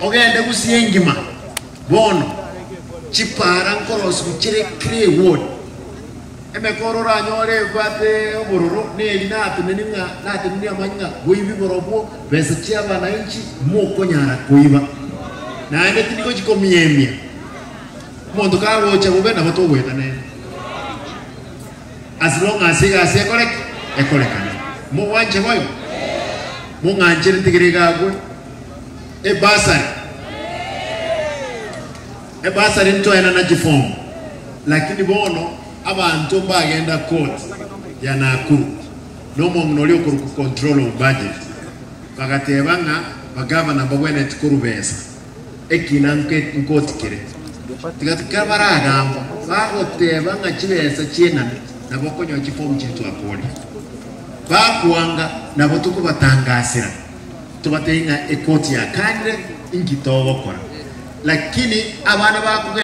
Ogende gusii engima bono, chipaara nkorosiwu chire kera eward. Emekoro oranyore ebwate obororo neri nateneni ng'a nateneni amanye ng'a boibi borobwo besa chi'abanainchi mokonyara koiba. Naende tindi gochi komiemia. Omonto kagocha bobe nabo togoeta nere. As long as egasi ekore ki? Ekorekane. Mogwancha boigo? Mong'anchere ntigere iga agwo. Ebasari. Ebasari ntoenana chifomu, lakini bono abanto mbagenda court ya Nakuru na omong'ina oria okorokwa controller of budget bagateba ng'a bagavana mbabwenereti korwa besa ekina nkoti kere. Tiga tiga baragamba bagoteba ng'a chibesa chienane nabo okonyora chifomu chiria twakoria. Bakwanga nabo tokobatangasera tobatebie ng'a ekoti yakanire inki togokora. Lakini abana bakogenda.